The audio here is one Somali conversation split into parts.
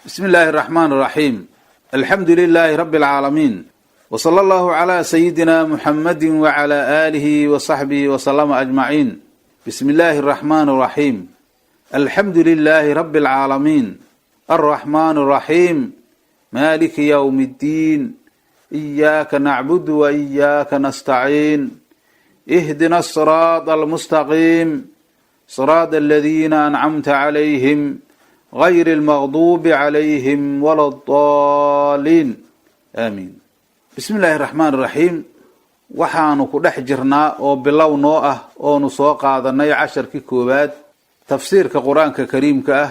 Bismi illaahi araxmaan araxiim. Alxamdu lilaahi rabbi alcaalamiin, w sala allahu calaa sayidina muxamadi wacalaa aalihi wa saxbihi wa salama ajmaciin. Bismi illaahi araxmaan araxiim. Alxamdu lilaahi rabbi alcaalamiin, alraxmaan araxiim, maaliki yowmi ddiin. Iyaaka nacbudu wa iyaaka nastaciin. Ihdina asiraada almustaqiim, siraada aladiina ancamta calayhim, gayri almaqduubi calayhim wala addaaliin. Aamiin. Bismi illaahi raxmaan iraxiim. Waxaanu ku dhex jirnaa oo bilow noo ah oonu soo qaadanay casharkii koowaad tafsiirka Qur-aanka Kariimka ah,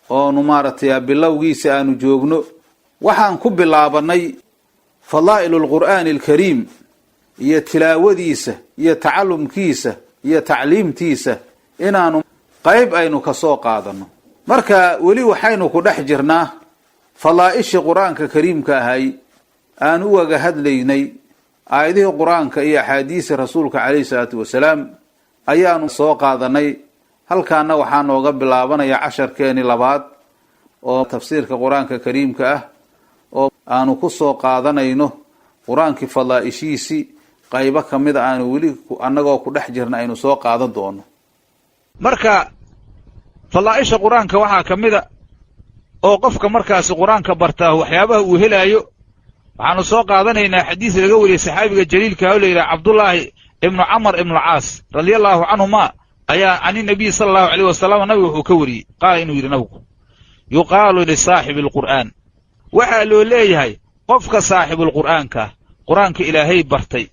oonu maaragtay bilowgiisa aanu joogno. Waxaan ku bilaabanay fadaa'il alqur'aani alkariim iyo tilaawadiisa iyo tacalumkiisa iyo tacliimtiisa inaanu qayb aynu kasoo qaadano. Marka weli waxaynu ku dhex jirnaa fadaa'ishii Qur-aanka Kariimka ahay aan u waga hadlaynay. Aayadihii Qur-aanka iyo axaadiista Rasuulka calayhi salaatu wasalaam ayaanu soo qaadanay. Halkaana waxaa nooga bilaabanaya casharkeeni labaad oo tafsiirka Qur-aanka Kariimka ah, oo aanu ku soo qaadanayno Qur-aankii fadaa'ishiisii qaybo kamida aanu weli annagoo ku dhex jirna aynu soo qaadan doono. Marka fadaa'isha Qur-aanka waxaa ka mida oo qofka markaasi Qur-aanka bartaa waxyaabaha uu helaayo, waxaanu soo qaadanaynaa xadiis laga wariyey saxaabiga jaliilka oo la yidhaha Cabdullaahi ibnu Camar ibnualcaas radia allahu canhuma ayaa can inabiy sala allahu alayh wasalam, nabiga wuxuu ka wariyey qaala inuu yidhi nabigu: "Yuqaalu lisaaxibi alqur'aan", waxaa loo leeyahay qofka saaxibulqur'aanka, Qur-aanka Ilaahay bartay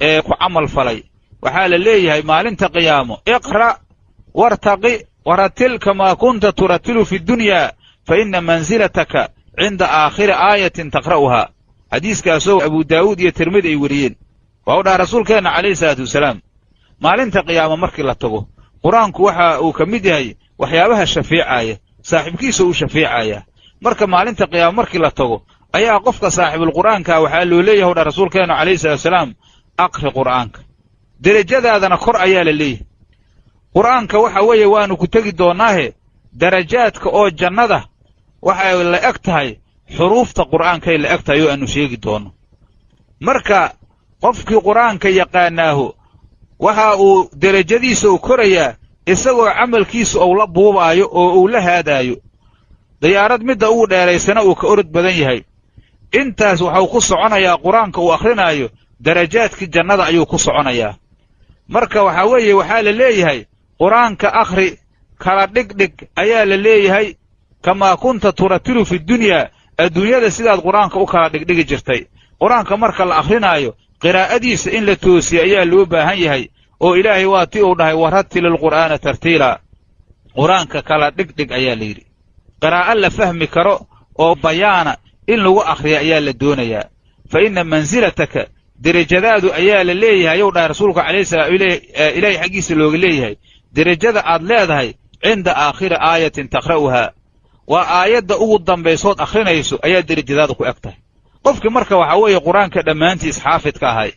ee ku camal falay, waxaa la leeyahay maalinta qiyaamo: "Iqra' wartaqi waratil kamaa kunta turatilu fi ddunyaa, fa inna mansilataka cinda aakhiri aayatin taqra'uhaa." Xadiiskaasoo Abu Daawuud iyo Tirmidi ay weriyeen. Waa u dhaha rasuulkeenna calayhi salaatu wasalaam, maalinta qiyaamo markii la tago, Qur-aanku waxa uu ka mid yahay waxyaabaha shafiicaaya, saaxiibkiisa uu shafiicaya. Marka maalinta qiyaamo markii la tago ayaa qofka saaxibulqur'aanka waxaa loo leeyahay, u dhaha rasuulkeennu calayhi salatu wasalaam: "Aqri Qur'aanka, derajadaadana kor", ayaa la leeyahay. Qur'aanka waxa weeye waannu ku tegi doonnaahe, darajaadka oo jannada waxay la eg tahay xuruufta Qur'aankay la eg tahay oo aannu sheegi doonno. Marka qofkii Qur'aanka yaqaanaahu waxa uu derajadiisa u korayaa isagoo camalkiisa uu la buubaayo oo uu la haadaayo dayaarad midda ugu dheeraysana uu ka orod badan yahay. Intaas waxuu ku soconayaa Qur-aanka uu akhrinaayo, darajaadkii jannada ayuu ku soconayaa. Marka waxaa weeye waxaa la leeyahay: "Qur-aanka akhri, kala dhigdhig", ayaa la leeyahay, "kamaa kunta turatilu fi dunyaa", adduunyada sidaad Qur-aanka u kala dhigdhigi jirtay. Qur-aanka marka la akhrinaayo, qiraa'adiisa in la toosiyo ayaa loo baahan yahay, oo Ilaahay waa ti uu dhahay: "Warattil ilqur'aana tartiila." Qur-aanka kala dhigdhig ayaa la yidhi. Qiraa'o la fahmi karo oo bayaana in lagu akhriya ayaa la doonayaa. "Fa inna mansilataka", derajadaadu ayaa la leeyahay, ayuu dhahay rasuulku calayhi salaam, Ilaahay xaggiisa looga leeyahay derajada aad leedahay cinda aakhiri aayatin taqra'uhaa, waa aayadda ugu dambaysood akhrinayso ayaa derajadaada ku eg tahay. Qofkii marka waxaa weeye Qur-aanka dhammaantiis xaafidka ahay,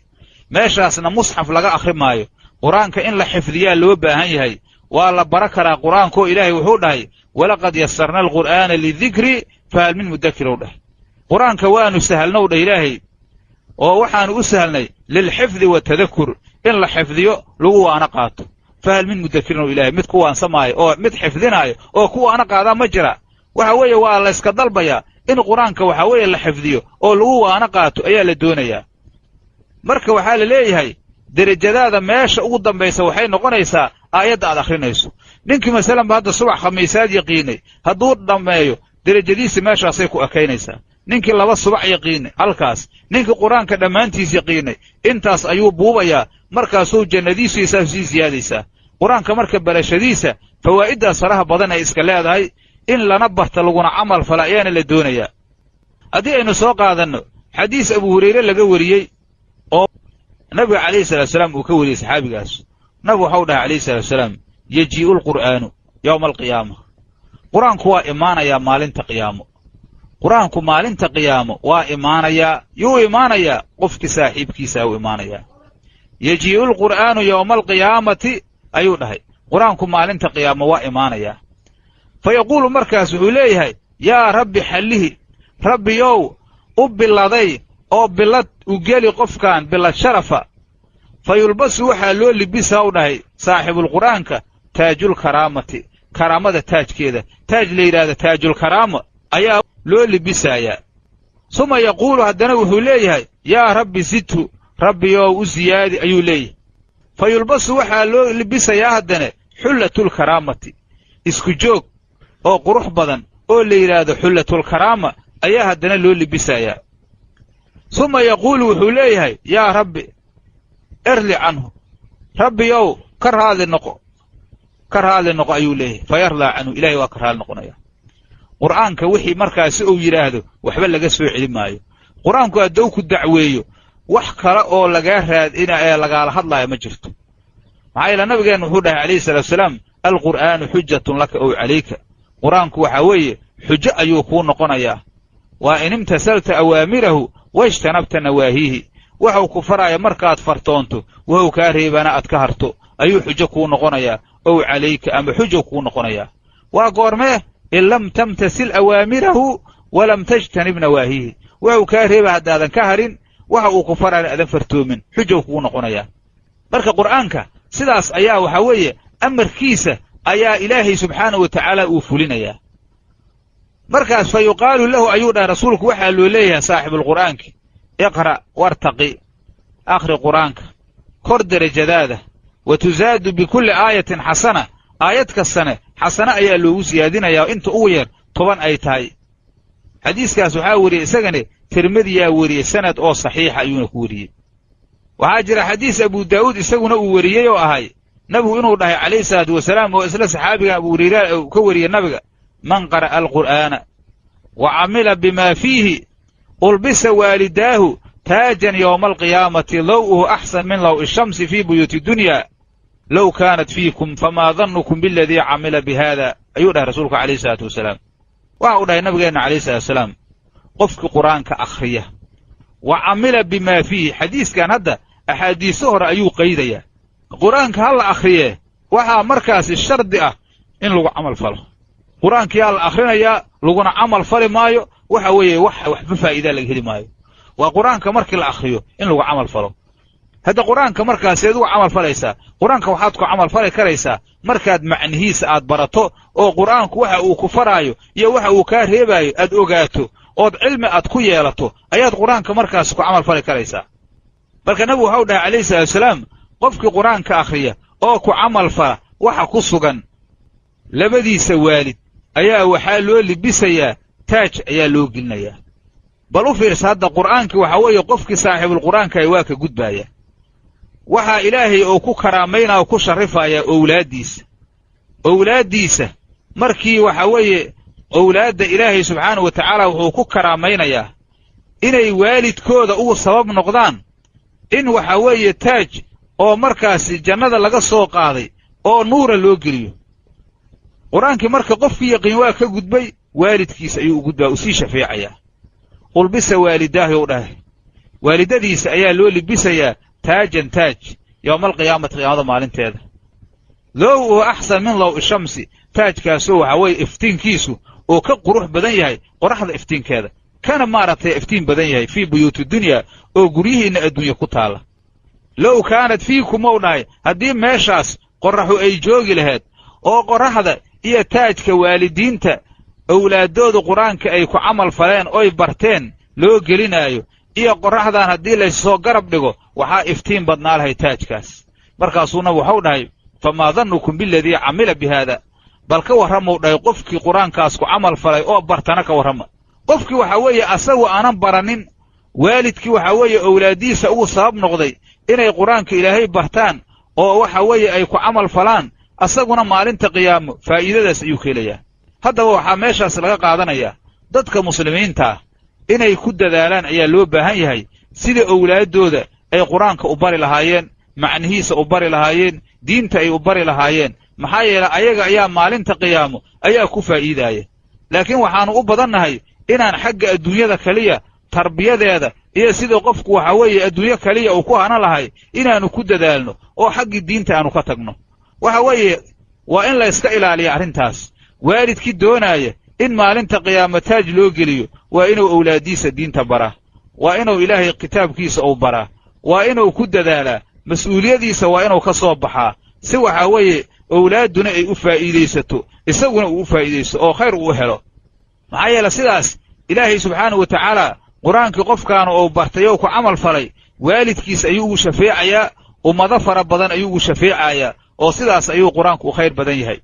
meeshaasna musxaf laga akhri maayo. Qur-aanka in la xifdiyaa loo baahan yahay. Waa la bara karaa Qur-aankoo Ilaahay wuxuu dhahay: "Walaqad yasarna alqur'aana lidikri fahal min mudakir", ow dhahay. Qur-aanka waanu sahalnow dhah Ilaahay, oo waxaanu u sahlnay lilxifdi watadakur, in la xifdiyo lagu waana qaato. "Fahal min mudakirin", ow Ilahay, mid ku waansamaayo oo mid xifdinaayo oo ku waana qaadaa ma jira? Waxa weeye waa layska dalbayaa in Qur-aanka waxaa weeye la xifdiyo oo lagu waana qaato ayaa la doonayaa. Marka waxaa la leeyahay derajadaada meesha ugu dambaysa waxay noqonaysaa aayadda aad akhrinayso. Ninkii masalanba hadda subax khamiisaad yaqiinay, hadduu dhammeeyo, derajadiisa meeshaasay ku ekaynaysaa. Ninkii laba subax yaqiinay halkaas, ninkii Qur-aanka dhammaantiis yaqiinay intaas ayuu buubayaa, markaasuu jannadiisu isaas sii siyaadaysaa. Qur-aanka marka barashadiisa fawaa'iddaas faraha badan ay iska leedahay, in lana barta laguna camal fala ayaana la doonayaa. Haddii aynu soo qaadanno xadiis Abu Hurayre laga wariyey oo nabiga calayhi salatu salaam uu ka wariyey saxaabigaas, nabigu waxau dhahay calayhi salatu salaam: "Yajii'u alqur'aanu yowma alqiyaama", Qur-aanku waa imaanayaa maalinta qiyaamo. Qur-aanku maalinta qiyaamo waa imaanayaa. Yuu imaanayaa? Qofkii saaxiibkiisaa u imaanayaa. "Yajii'u alqur'aanu yowma alqiyaamati", ayuu dhahay. Qur-aanku maalinta qiyaamo waa imaanayaa. Fa yaquulu, markaas wuxuu leeyahay Yaa rabbi xallihi, rabbiyow u biladay oo bilad u geli qofkan bilad sharafa. Fa yulbasu waxaa loo libisaa u dhahay saaxibulqur'aanka taajulkaraamati, karaamada taajkeeda, taaj la yidhaahda taajulkaraama ayaa loo libisaayaa. Suma yaquulu haddana wuxuu leeyahay yaa rabbi zidhu, rabbiyow u siyaadi ayuu leeyahay. Fa yulbasu waxaa loo libisayaa haddana xullatulkaraamati, isku joog oo qurux badan oo la yidhaahdo xullatulkaraama ayaa haddana loo libisayaa. Suma yaquulu wuxuu leeyahay yaa rabbi erli canhu, rabbiyow ka raadli noqo, ka raadli noqo ayuu leeyahay. Fa yarlaa canhu, ilahay waa ka raadli noqonaya. Qur'aanka wixii markaasi uu yidhaahdo waxba laga soo celi maayo. Qur-aanku hadduu ku dacweeyo wax kale oo lagaa raadina ee lagaala hadlaayo ma jirto. Maxaa yeele nabigeenna wuxuu dhahay calayhi salaatu wasalaam, alqur'aanu xujatun laka ow calayka. Qur-aanku waxaa weeye xujo ayuu kuu noqonayaa. Waa in imtasalta awaamirahu wajtanabta nawaahiihi. Waxuu ku faraya markaad fartoonto, wuxuu kaa reebana aad ka harto, ayuu xujo kuu noqonayaa, ow calayka ama xujo kuu noqonayaa. Waa goormee? In lam tamtasil awaamirahu walam tajtanib nawaahiihi. Wuxuu kaa reeba haddaadan ka harin, waxa uu ku farayna aadan fartoomin, xujow kuu noqonayaa. Marka qur'aanka sidaas ayaa waxaa weeye amarkiisa ayaa ilaahay subxaanahu wa tacaala uu fulinayaa. Markaas fa yuqaalu lahu ayuu dhahay rasuulku, waxaa loo leeyahay saaxibulqur'aanki, iqra' wartaqi, akhri qur'aanka, kor derajadaada, wa tusaadu bikulli aayatin xasana, aayad kastane xasano ayaa loogu siyaadinayaa inta ugu yar 10 ay tahay. Xadiiskaas waxaa weriyey isagane Tirmidiyaa weriyey, sanad oo saxiixa ayuuna ku weriyey. Waxaa jira xadiis Abu Daa'uud isaguna uu weriyey oo ahay nabigu inuu dhahay calayhi salaatu wasalaam, oo isla saxaabiga Abu Hurayra uu ka weriyey nabiga, man qara'a alqur'aana wa camila bimaa fiihi ulbisa waalidaahu taajan yowma alqiyaamati low'uhu axsan min law'i shamsi fii buyuuti dunyaa low kaanat fiikum famaa dannukum bialadii camila bi haada, ayuu dhahay rasuulku calayhi salaatu wasalaam. Waxa uu dhahay nabigeenna calayhi salatu wasalaam, qofkii qur'aanka akhriya wa camila bimaa fiihi. Xadiiskan hadda axaadiiso hore ayuu qaydayaa. Qur'aanka ha la akhriyee, waxaa markaasi shardi ah in lagu camal falo. Qur'aankiyaa la akhrinayaa laguna camal fali maayo, waxa weeye wax waxba faa'iidaa laga heli maayo. Waa qur'aanka markii la akhriyo in lagu camal falo. Hadda qur'aanka markaasi aad ugu camal falaysaa, qur'aanka waxaad ku camal fali karaysaa markaad macnihiisa aad barato, oo qur'aanku waxa uu ku faraayo iyo waxa uu kaa reebaayo aad ogaato, ood cilmi aad ku yeelato, ayaad qur'aanka markaasi ku camal fali karaysaa. Marka nabigu waxau dhahay calayhi salaatu wasalaam, qofkii qur'aanka akhriya oo ku camal fala waxa ku sugan labadiisa waalid ayaa waxaa loo libisayaa taaj ayaa loo gelinayaa. Bal u fiirsa hadda qur'aankii waxaa weeye qofkii saaxiibulqur'aankaah waa ka gudbaaya. Waxaa ilaahay uu ku karaamaynaa oo ku sharifayaa owlaaddiisa. Owlaaddiisa markii waxa weeye owlaadda ilaahay subxaanahu wa tacaala wuxuu ku karaamaynayaa inay waalidkooda ugu sabab noqdaan in waxa weeye taaj oo markaasi jannada laga soo qaaday oo nuura loo geliyo. Qur-aankii marka qofkii yaqiin waa ka gudbay, waalidkiisa ayuu u gudbaa, uu sii shafeecayaa. Ulbisa waalidaahi ou dhahay, waalidadiisa ayaa loo libisayaa taajan taaj yowmaalqiyaamati, qiyaamada maalinteeda. Low uu axsan min low ishamsi, taajkaasoo waxaa weeye iftiinkiisu oo ka qurux badan yahay qoraxda iftiinkeeda, kana maaragtay iftiin badan yahay fii buyuuti dunyaa oo guryihiinna adduunya ku taalla. Low kaanad fiikum ou dhahay, haddii meeshaas qorraxu ay joogi lahayd oo qorraxda iyo taajka waalidiinta owlaaddoodu qur-aanka ay ku camal faleen oy barteen loo gelinaayo iyo qorraxdan haddii laysoo garab dhigo, waxaa iftiin badnaa lahay taajkaas. Markaasuu nabigu waxau dhahay, famaa dannukum bialadii camila bi haada, bal ka warramuu dhahay qofkii qur-aankaas ku camal falay oo bartana ka warrama. Qofkii waxaa weeye asagu aanan baranin, waalidkii waxaa weeye owlaaddiisa ugu sabab noqday inay qur-aanka ilaahay bartaan oo waxa weeye ay ku camal falaan, asaguna maalinta qiyaamo faa'iidadaas ayuu ka helayaa. Haddaba waxaa meeshaas laga qaadanayaa dadka muslimiintaa inay ku dadaalaan ayaa loo baahan yahay sidai owlaaddooda ay qur-aanka u bari lahaayeen, macnihiisa u bari lahaayeen, diinta ay u bari lahaayeen. Maxaa yeelay ayaga ayaa maalinta qiyaamo ayaa ku faa'iidaaya. Laakiin waxaannu u badannahay inaan xagga adduunyada keliya tarbiyadeeda iyo sidii qofku waxaa weeye adduunyo keliya uu ku hana lahay inaannu ku dadaalno oo xaggii diinta aanu ka tagno. Waxa weeye waa in la yska ilaaliya arrintaas. Waalidkii doonaaya in maalinta qiyaamo taaj loo geliyo waa inuu owlaaddiisa diinta baraa, waa inuu ilaahay kitaabkiisa uu baraa, waa inuu ku dadaalaa, mas-uuliyadiisa waa inuu ka soo baxaa, si waxaa weeye owlaadduna ay u faa'iidaysato, isaguna uu u faa'iidaysto oo khayr uu helo. Maxaa yeele sidaas ilaahay subxaanahu wa tacaala qur-aankii qofkaanu uu bartay oo ku camal falay waalidkiis ayuu ugu shafeecayaa, ummado fara badan ayuu ugu shafeecayaa, oo sidaas ayuu qur-aanku u khayr badan yahay.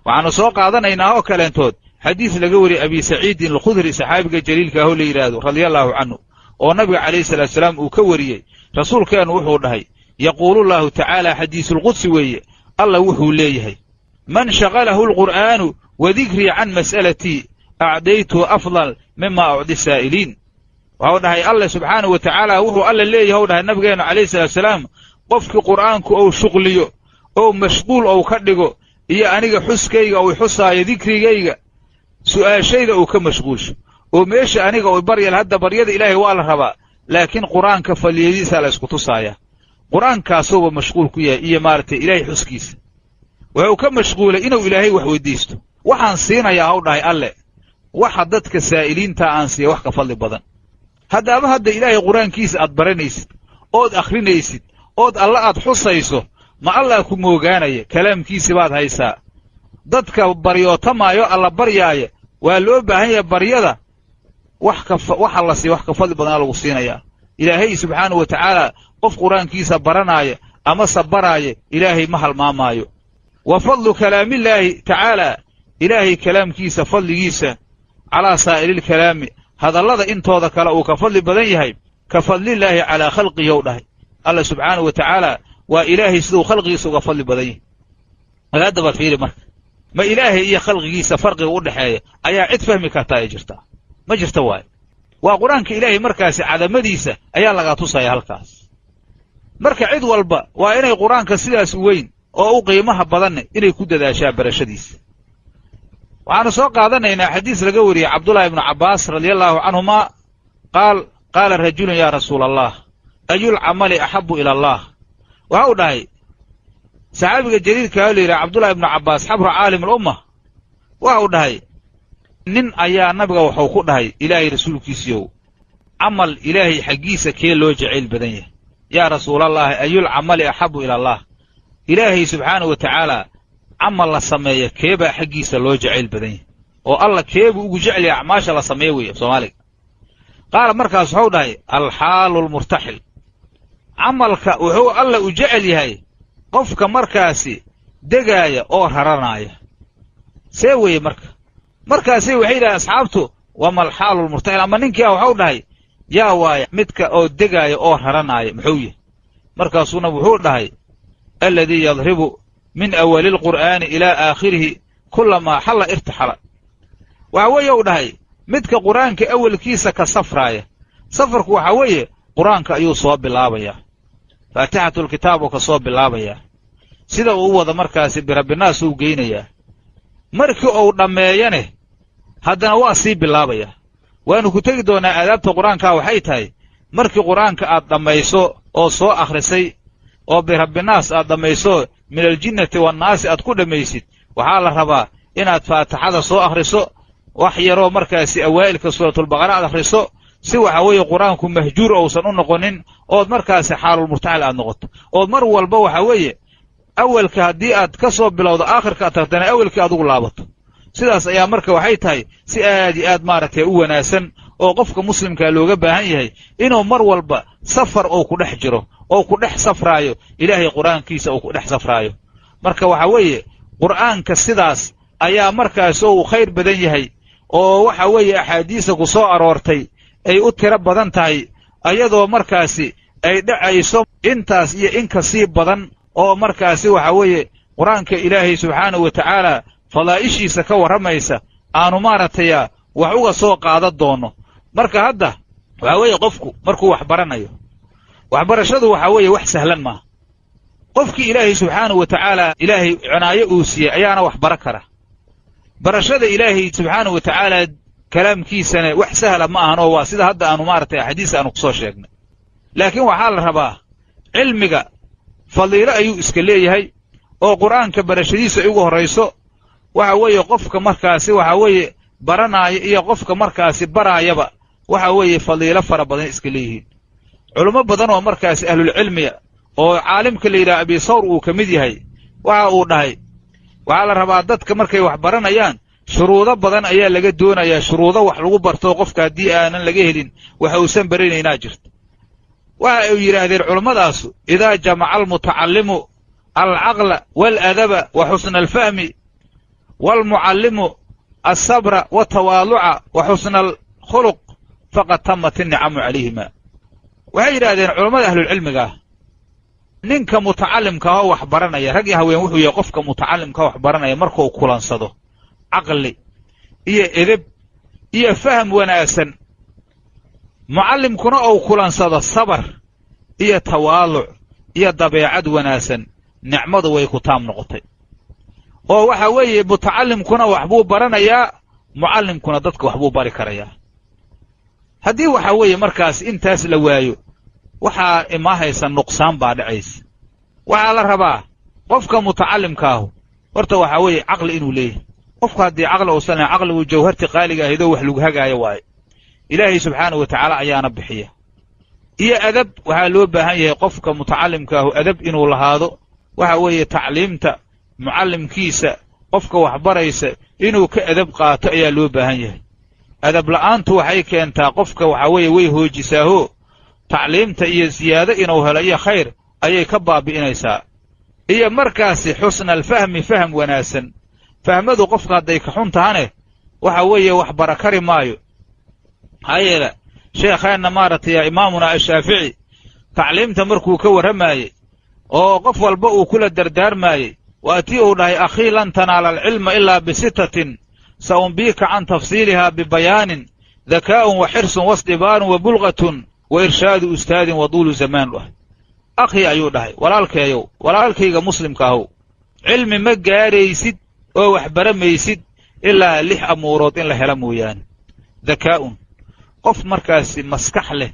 Waxaannu soo qaadanaynaa oo kaleentood xadiis laga wariyey Abi Saciidin Alkhudri, saxaabiga jaliilka ahoo la yidhaahdo radiallaahu canhu, oo nabiga calayhi salaatu salaam uu ka wariyey. Rasuulkeennu wuxuu dhahay, yaquulullaahu tacaala, xadiisulqudsi weeye, alla wuxuu leeyahay: man shaqalahu alqur'aanu wa dikrii can mas'alatii acdaytuhu afdal mima ucdi saa'iliin. Waxau dhahay alle subxaanahu wa tacaala, wuxuu alle leeyahay, u dhahay nabigeennu calayhi salaatu salaam, qofkii qur'aanku ou shuqliyo ou mashquul ou ka dhigo iyo aniga xuskayga uu xusaayo, dikrigayga, su'aashayda uu ka mashquulsho, oo meesha aniga u baryal, hadda baryada ilaahay waa la rabaa, laakiin qur-aanka faliyadiisaa la isku tusaaya, qur-aankaasuuba mashquul ku yahay iyo maaragtay ilaahay xuskiisa. Wuxuu ka mashquulay inuu ilaahay wax weydiisto. Waxaan siinayaa, haw dhahay alle, waxa dadka saa'iliintaa aan siiya wax ka fadli badan. Haddaaba hadda ilaahay qur-aankiisa aad baranaysid ood akhrinaysid ood alla aad xusayso, ma allaa ku moogaanaya? Kalaamkiisi baad haysaa. Dadka baryootamaayo alla baryaaya waa loo baahan yahay baryada, wax ka waxa la siiya wax ka fadli badanaa lagu siinayaa. Ilaahay subxaanahu wa tacaala qof qur-aankiisa baranaaya amase baraaya ilaahay ma halmaamaayo. Wa fadlu kalaamillaahi tacaalaa, ilaahay kalaamkiisa fadligiisa, calaa saa'ililkalaami, hadallada intooda kale uu ka fadli badan yahay, ka fadlillaahi calaa khalqihi, ou dhahay alla subxaanahu wa tacaala, waa ilaahay siduu khalqigiisa uga fadli badan yahay. Haddaba fiiri, marka ma ilaahay iyo khalqigiisa farqiga u dhexeeya ayaa cid fahmi kartaa ay jirtaa? Ma jirta. Waayo, waa qur-aanka ilaahay markaasi cadamadiisa ayaa lagaa tusaya halkaas. Marka cid walba waa inay qur-aanka sidaas weyn oo u qiimaha badanne inay ku dadaashaa barashadiisa. Waxaanu soo qaadanaynaa xadiis laga wariyey Cabdullaahi ibnu Cabbaas radiallaahu canhumaa, qaal: qaala rajulun yaa rasuula allah, ayul camali axabbu ila allah? Waxa uu dhahay saxaabiga jaliilkaa la yidhaha Cabdullahi ibnu Cabbaas, xabru caalim alumma, waxa uu dhahay nin ayaa nabiga waxuu ku dhahay: ilaahay rasuulkiisiiyow, camal ilaahay xaggiisa kee loo jacayl badan yahay? Yaa rasuulallaahi, ayul camali axabbu ila allah? Ilaahay subxaanahu wa tacaala camal la sameeya keebaa xaggiisa loo jacayl badan yahay, oo alla keebuu ugu jecel yahay acmaasha la sameeya weeye soomaaliga? Qaala, markaas wuxuu dhahay: alxaalu lmurtaxil. Camalka wuxuu alla u jecel yahay qofka markaasi degaaya oo raranaaya. See weeye marka? Markaasay waxay yidhahen asxaabtu: wama alxaalu lmurtaxil? Ama ninkii ah waxau dhahay: yaa waaya midka oo degaaya oo raranaaya, muxuu yahay? Markaasuuna wuxuu dhahay: alladii yadribu min awali alqur'aani ilaa aakhirihi kulamaa xalla irtaxala. Waxa weeye, u dhahay, midka qur-aanka awelkiisa ka safraaya. Safarku waxaa weeye qur-aanka ayuu soo bilaabayaa, faatixatulkitaab uu ka soo bilaabayaa, sida uu u wada markaasi birabbinaas uu geynayaa. Markii uu dhammeeyane haddana waa sii bilaabayaa. Waannu ku tegi doonnaa aadaabta qur-aankaa. Waxay tahay markii qur-aanka aad dhammayso oo soo akhrisay oo birabbinaas aad dhammayso, min aljinnati wannaasi aad ku dhammaysid, waxaa la rabaa inaad faatixada soo akhriso, wax yaroo markaasi awaa'ilka suuratulbaqara aad akhriso, si waxa weeye qur-aanku mahjuur ousan u noqonin, ood markaasi xaalulmurtaxil aad noqoto, ood mar walba waxa weeye awelka haddii aad ka soo bilowdo aakhirka aad tagtana awelkii aad ugu laabato. Sidaas ayaa marka waxay tahay si aad iyo aad maaragtay u wanaagsan oo qofka muslimkaa looga baahan yahay inuu mar walba safar ou ku dhex jiro oo ku dhex safraayo ilaahay qur-aankiisa uu ku dhex safraayo. Marka waxa weeye qur'aanka sidaas ayaa markaas uu khayr badan yahay, oo waxa weeye axaadiista ku soo aroortay ay u tiro badan tahay, ayadoo markaasi ay dhacayso intaas iyo in ka sii badan oo markaasi waxa weeye qur-aanka ilaahay subxaanahu wa tacaala fadaa'ishiisa ka warramaysa aanu maaragtaya wax uga soo qaadan doonno. Marka hadda waxaa weeye qofku markuu wax baranayo, waxbarashadu waxaa weeye wax sahlan maaha. Qofkii ilaahay subxaanahu wa tacaala ilaahay cinaayo uu siiyey ayaana wax bara kara. Barashada ilaahay subxaanahu wa tacaala kalaamkiisana wax sahla ma ahan, oo waa sida hadda aanu maaragtay axaadiis aanu kusoo sheegnay. Laakiin waxaa la rabaa cilmiga fadiilo ayuu iska leeyahay, oo qur'aanka barashadiisa ay ugu horrayso. Waxa weeye qofka markaasi waxa weeye baranaaya iyo qofka markaasi baraayaba waxa weeye fadiilo fara badan iska leeyihiin. Culummo badan oo markaasi ahlulcilmiya oo caalimka la yidhaha Abi Sawr uu ka mid yahay waxa uu dhahay, waxaa la rabaa dadka markay wax baranayaan shuruudo badan ayaa laga doonayaa. Shuruudo wax lagu barto qofka haddii aanan laga helin waxa uusan baranaynaa jirto. Waxa ay yidhaahdeen culummadaasu, idaa jamaca almutacallimu alcaqla waaladaba wa xusna alfahmi, waalmucallimu alsabra watawaaluca wa xusna alkhuluq, faqad tamat innicamu calayhima. Waxay yidhaahdeen culammada ahlulcilmiga ah, ninka mutacallimka oo wax baranaya, rag iyo haween wuxuu yahay, qofka mutacallimka wax baranaya markuu kulansado caqli iyo edeb iyo faham wanaagsan, mucallimkuna uu kulansado sabar iyo tawaaluc iyo dabeecad wanaagsan, nicmadu way ku taam noqotay. Oo waxa weeye mutacallimkuna waxbuu baranayaa, mucallimkuna dadka waxbuu bari karayaa. Haddii waxa weeye markaas intaas la waayo, waxaa imaahaysa nuqsaan baa dhacaysa. Waxaa la rabaa qofka mutacallimkaahu horta waxaa weeye caqli inuu leeyahay. Qofku haddii caqli uusan lahayn, caqligu jawharti qaaliga ahaydoo wax lagu hagaayo waaye, Ilaahay subxaanahu wa tacaala ayaana bixiya. Iyo adab, waxaa loo baahan yahay qofka mutacallimkaahu adab inuu lahaado. Waxa weeye tacliimta mucallimkiisa, qofka waxbaraysa inuu ka adab qaato ayaa loo baahan yahay. Adab la'aantu waxay keentaa qofka waxaa weeye way hoojisaaho, tacliimta iyo siyaado inuu helo iyo khayr ayay ka baabi'inaysaa. Iyo markaasi xusna alfahmi, faham wanaagsan. Fahmadu qofka hadday ka xun tahane, waxa weeye wax bara kari maayo. Maxaa yeele sheekheenna maaragtay imaamuna Ashaafici tacliimta markuu ka warramaayey oo qof walba uu kula dardaarmaayey, waa tii uu dhahay: "Akhii, lan tanaala alcilma ilaa bisittatin, sa umbiika can tafsiilihaa bibayaanin: dakaa'un wa xirsun wasdibaarun wa bulqatun wa irshaadu ustaadin wa duulu zamaan." Dhahay, "Akhii," ayuu dhahay, "walaalkeeyow, walaalkayga muslimka ahow, cilmi ma gaaraysid oo wax baramaysid ilaa lix amuurood in la helo mooyaane: dakaa'un, qof markaasi maskax leh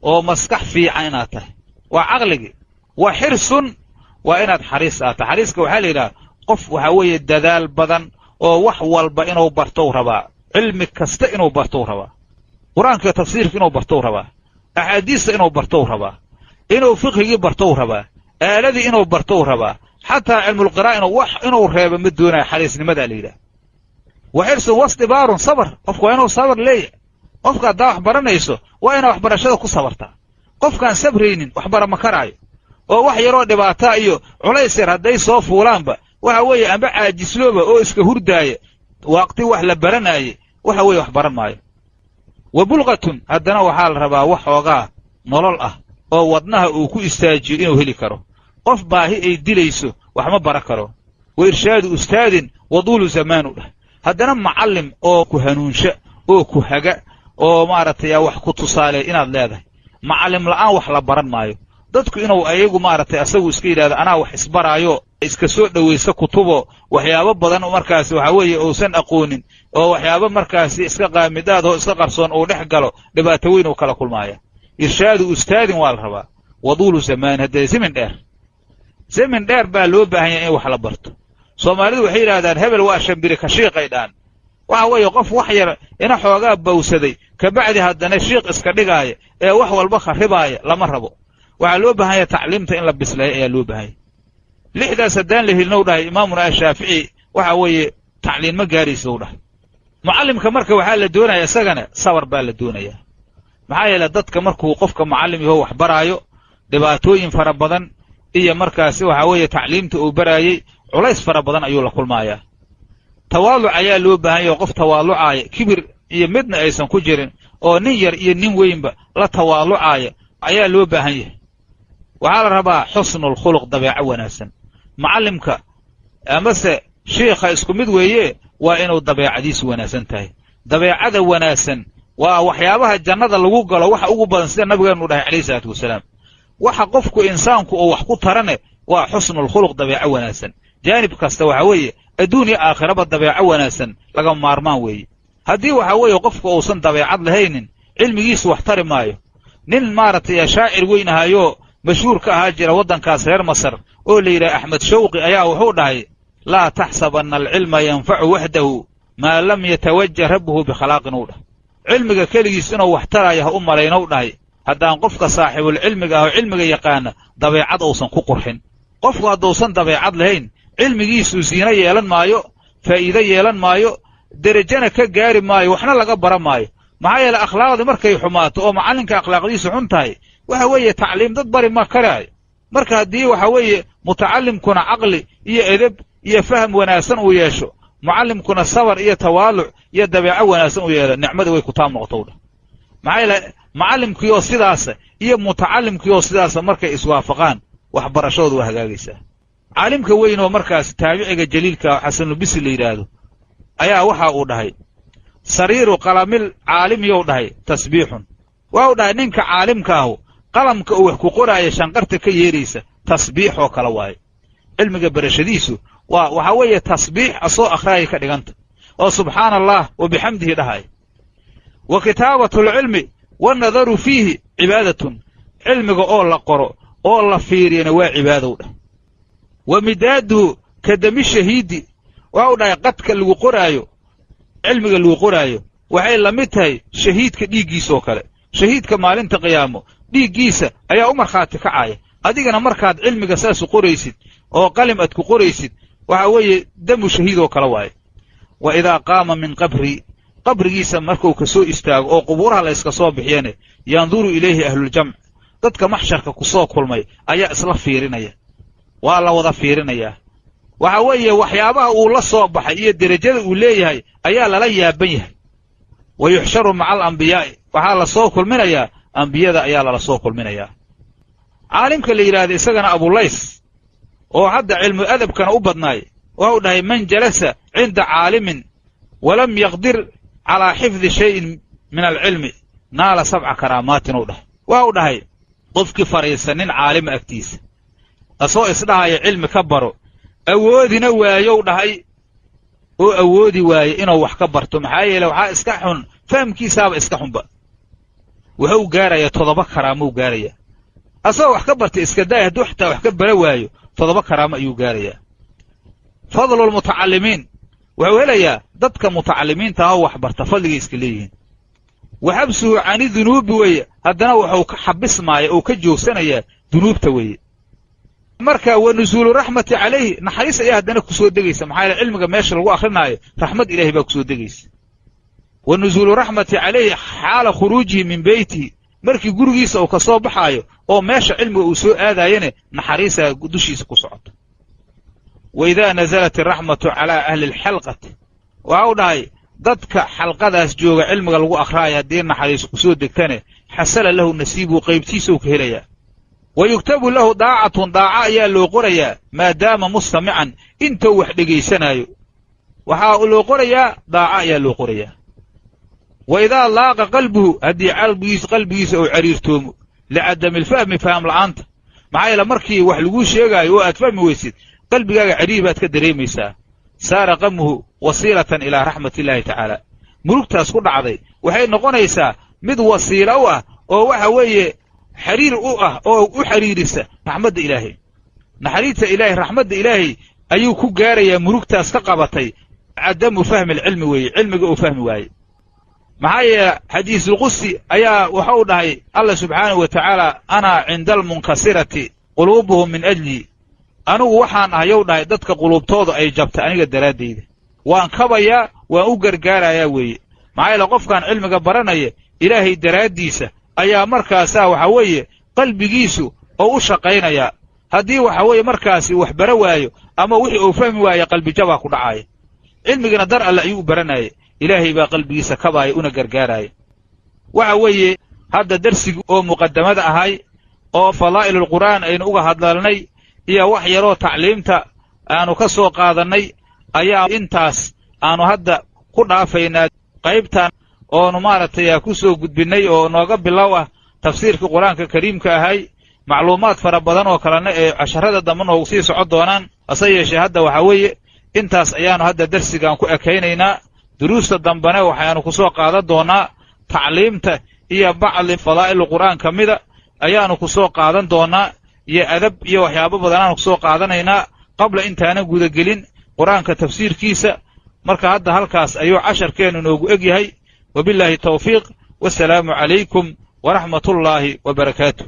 oo maskax fiican inaad tahay, waa caqligii; wa xirsun, waa inaad xariis aad tahay." Xariiska waxaa la yidhaha qof waxaa weeye dadaal badan oo wax walba inuu bartou rabaa, cilmi kasta inuu bartou rabaa, Qur-aanka tafsiirka inuu bartou rabaa, axaadiista inuu bartou rabaa, inuu fiqhigii bartou rabaa, aaladii inuu bartou rabaa, xataa cilmulqiraa'a inuu wax inuu reebo ma doonayo. Xariisnimadaa la yidhaha. Wa xirsun wasdibaarun, sabar, qofku waa inuu sabar leeyahay. Qofka haddaa wax baranayso waa inaa waxbarashada ku sabartaa. Qofkaan sabraynin waxbara ma karaayo, oo wax yaroo dhibaataa iyo culays yar hadday soo fuulaanba, waxa weeye amba caajislooba oo iska hurdaaya waqti wax la baranaayey, waxa weeye wax baran maayo. Wa bulqatun, haddana waxaa la rabaa wax xoogaa nolol ah oo wadnaha uu ku istaajiyo inuu heli karo. Qof baahi ay dilayso wax ma bara karo. Wa irshaadu ustaadin wa duulu zamaanu dhah. Haddana macallim oo ku hanuunsha oo ku haga oo maaragtay wax ku tusaaleey inaad leedahay. Macallim la'aan wax la baran maayo. Dadku inuu ayagu maaragtay asagu iska yidhahdo anaa wax isbaraayo, iska soo dhowaysa kutubo, waxyaabo badan markaasi waxaa weeye uusan aqoonin oo waxyaabo markaasi iska qaamidaad oo iska qarsoon uu dhex galo, dhibaato weyn uu kala kulmaaya. Irshaadu ustaadin waa la rabaa, waduulu zamaan. Haddee zemin dheer, zemin dheer baa loo baahan yahay in wax la barto. Soomaalidu waxay yidhahdaan hebel waa shambiri ka shiiqay dhaan. Waxa weeye qof wax yar ina xoogaa bawsaday, kabacdi haddana shiiq iska dhigaaya ee wax walba kharribaaya lama rabo. Waxaa loo baahan yahay tacliimta in la bisleeyo ayaa loo baahan yahay. Lixdaas haddaan la helinow dhahay imaamuna Ashaafici, waxa weeye tacliin ma gaaraysa u dhahay. Mucallimka marka waxaa la doonaya isagana sabar baa la doonayaa. Maxaa yeele dadka markuu qofka mucallim yaho wax baraayo, dhibaatooyin fara badan iyo markaasi waxaa weeye tacliimta uu baraayey culays fara badan ayuu la kulmaayaa. Tawaaluc ayaa loo baahan yaho, qof tawaalucaaya, kibir iyo midna aysan ku jirin, oo nin yar iyo nin weynba la tawaalucaaya ayaa loo baahan yahay. Waxaa la rabaa xusnulkhuluq, dabeeco wanaagsan. Mucallimka amase shiikha isku mid weeye, waa inuu dabeecadiisu wanaagsan tahay. Dabeecada wanaagsan waa waxyaabaha jannada lagu galo waxa ugu badan, sida nabigeenu dhahay calayhi salaatu wasalaam. Waxa qofku insaanku uu wax ku tarane waa xusnulkhuluq, dabeeco wanaagsan. Jaanib kasta waxaa weeye adduun iyo aakhiraba dabeeco wanaagsan lagama maarmaan weeye. Haddii waxaa weeye qofku uusan dabeecad lahaynin, cilmigiisu wax tari maayo. Nin maaragtay shaacir weyn ahayoo mashhuur ka ahaa jira waddankaas reer Masar oo la yidhaha Axmed Shawqi ayaa wuxuu dhahay: "Laa taxsabanna alcilma yanfacu waxdahu, Maa lam yatawajah rabbuhu bikhalaaqin uu dhahay. Cilmiga keligiis inuu wax taraayo ha u malaynow dhahay haddaan qofka saaxiibulcilmiga ah oo cilmiga yaqaana dabeecad uusan ku qurxin. Qofku hadduusan dabeecad lahayn cilmigiisu ziino yeelan maayo, faa'iido yeelan maayo, derajana ka gaari maayo, waxna laga bara maayo. Maxaa yeele akhlaaqdii markay xumaato oo macallinka akhlaaqdiisu xun tahay, waxa weeye tacliim dad bari ma karaayo. Marka haddii waxa weeye mutacallimkuna caqli iyo edeb iyo faham wanaagsan uu yeesho, mucallimkuna sabar iyo tawaaluc iyo dabeeco wanaagsan uu yeelo, nicmadii way ku taam noqotow dhah. Maxaa yeele macallimkii oo sidaasa iyo mutacallimkii oo sidaasa markay iswaafaqaan, waxbarashadoodu waa hagaagaysaa. Caalimka weyn oo markaas taabiciga jaliilka oo Xasanulbisri la yidhaahdo ayaa waxa uu dhahay, sariiru qalamil caalimiyow dhahay tasbiixun. Waa uu dhahay ninka caalimka ahu qalamka uu wax ku qoraaya shanqarta ka yeeraysa tasbiix oo kale waaye. Cilmiga barashadiisu waa waxaa weeye tasbiix asoo akhraaya ka dhiganta oo subxaana allah wa bixamdihi dhahay. Wa kitaabatulcilmi wanadaru fiihi cibaadatun, cilmiga oo la qoro oo la fiiriyana waa cibaadow dhah. Wa midaaduhu ka dami shahiidi, waa u dhahay qadka lagu qoraayo cilmiga lagu qoraayo waxay la mid tahay shahiidka dhiiggiisa oo kale. Shahiidka maalinta qiyaamo dhiiggiisa ayaa u markhaati kacaya. Adigana markaad cilmiga saasu qoraysid oo qalim aad ku qoraysid, waxa weeye damu shahiid oo kale waaye. Wa idaa qaama min qabrii, qabrigiisa markuu ka soo istaago oo qubuuraha layska soo bixiyane, yanduru ilayhi ahluljamc, dadka maxsharka ku soo kulmay ayaa isla fiirinaya, waa la wada fiirinayaa. Waxa weeye waxyaabaha uu la soo baxay iyo derajada uu leeyahay ayaa lala yaaban yahay. Wa yuxsharu maca alambiyaa'i, waxaa la soo kulminayaa ambiyada ayaa lala soo kulminayaa. Caalimka la yidhaahda isagana Abulays oo hadda cilmu adabkana u badnaay, waxau dhahay man jalasa cinda caalimin walam yaqdir calaa xifdi shayin min alcilmi naala sabca karaamaatin uu dhahay. Waxau dhahay qofkii fadhiisa nin caalima agtiisa asoo isdhahaya cilmi ka baro, awoodina waayow dhahay oo awoodi waaye inuu wax ka barto, maxaa yeele waxaa iska xun fahamkiisaaba iska xunba, wuxuu gaarayaa 7 karaamou gaarayaa. Asagoo wax ka bartay iska daaya, hadduu xataa wax ka bara waayo 7 karaamo ayuu gaarayaa. Fadlulmutacallimiin, wuxuu helayaa dadka mutacallimiinta ah oo wax barta fadligay iska leeyihiin. Wa xabsuhu cani dunuubi weeye, haddana wuxuu ka xabismaaya oo ka joogsanayaa dunuubta weeye. Marka wa nusuulu raxmati calayhi, naxariis ayaa haddana ku soo degaysa, maxaa yeele cilmiga meesha lagu akhrinaayo raxmad ilaahay baa ku soo degaysa. Wa nusuulu raxmati calayhi xaala khuruujihi min beytihi, markii gurigiisa uu ka soo baxaayo oo meesha cilmiga uu soo aadaayana naxariisaa dushiisa ku socoto. Wa idaa nasalat araxmatu calaa ahli alxalqati, waxa uu dhahay dadka xalqadaas jooga cilmiga lagu akhraayo haddii naxariis ku soo degtane xasala lahu nasiibuhu, qaybtiisa uu ka helayaa. Wa yugtabu lahu daacatun, daaca ayaa loo qorayaa maadaama mustamican intuu wax dhegaysanaayo, waxaa loo qorayaa daaca ayaa loo qorayaa. Wa idaa laaqa qalbuhu, haddii qalbigiisa uu cariirtoomo licadami alfahmi, faham la'aanta, maxaa yeele markii wax laguu sheegaayo oo aad fahmi weysid qalbigaaga cariir baad ka dareemaysaa. Saara qamuhu wasiilatan ilaa raxmati illaahi tacaala, murugtaas ku dhacday waxay noqonaysaa mid wasiilo u ah oo waxa weeye xariir u ah oo u xariirisa raxmadda ilaahay. Naxariista ilaahay, raxmadda ilaahay ayuu ku gaarayaa murugtaas ka qabatay cadamu fahmi alcilmi weeye, cilmiga uu fahmi waaye. Maxaa yeele xadiisulqudsi ayaa wuxuu dhahay alla subxaanahu wa tacaala, anaa cinda almunkasirati quluubuhum min ajlii, anigu waxaan ahayow dhahay dadka quluubtooda ay jabtay aniga daraadeyda, waan kabayaa, waan u gargaarayaa weeye. Maxaa yeele qofkaan cilmiga baranaya ilaahay daraaddiisa ayaa markaasaa waxa weeye qalbigiisu oo u shaqaynayaa. Haddii waxa weeye markaasi wax bara waayo ama wixii uu fahmi waayo qalbijabaa ku dhacaaya. Cilmigana dar alle ayuu u baranaya, ilaahay baa qalbigiisa kabaaya una gargaaraya. Waxa weeye hadda darsigii oo muqaddamada ahay oo fadaa'ilulqur'aan aynu uga hadlalnay iyo wax yaroo tacliimta aanu ka soo qaadannay ayaa intaas aanu hadda ku dhaafaynaa qaybtan oonu maaragtay ku soo gudbinnay oo nooga bilow ah tafsiirkii qur-aanka kariimka ahay. Macluumaad fara badan oo kalena ee casharada dambe noogu sii socon doonaan, hase yeeshee hadda waxaa weeye intaas ayaanu hadda darsigan ku ekaynaynaa. Duruusta dambena waxaanu ku soo qaadan doonaa tacliimta iyo bacdi fadaa'il qur'aan ka mida ayaanu ku soo qaadan doonaa, iyo adab iyo waxyaabo badan aanu ku soo qaadanaynaa qabla intaanan gudagelin qur-aanka tafsiirkiisa. Marka hadda halkaas ayuu casharkeennu inoogu eg yahay. Wabillaahi tawfiiq, wasalaamu calaykum waraxmatullaahi wa barakaatu.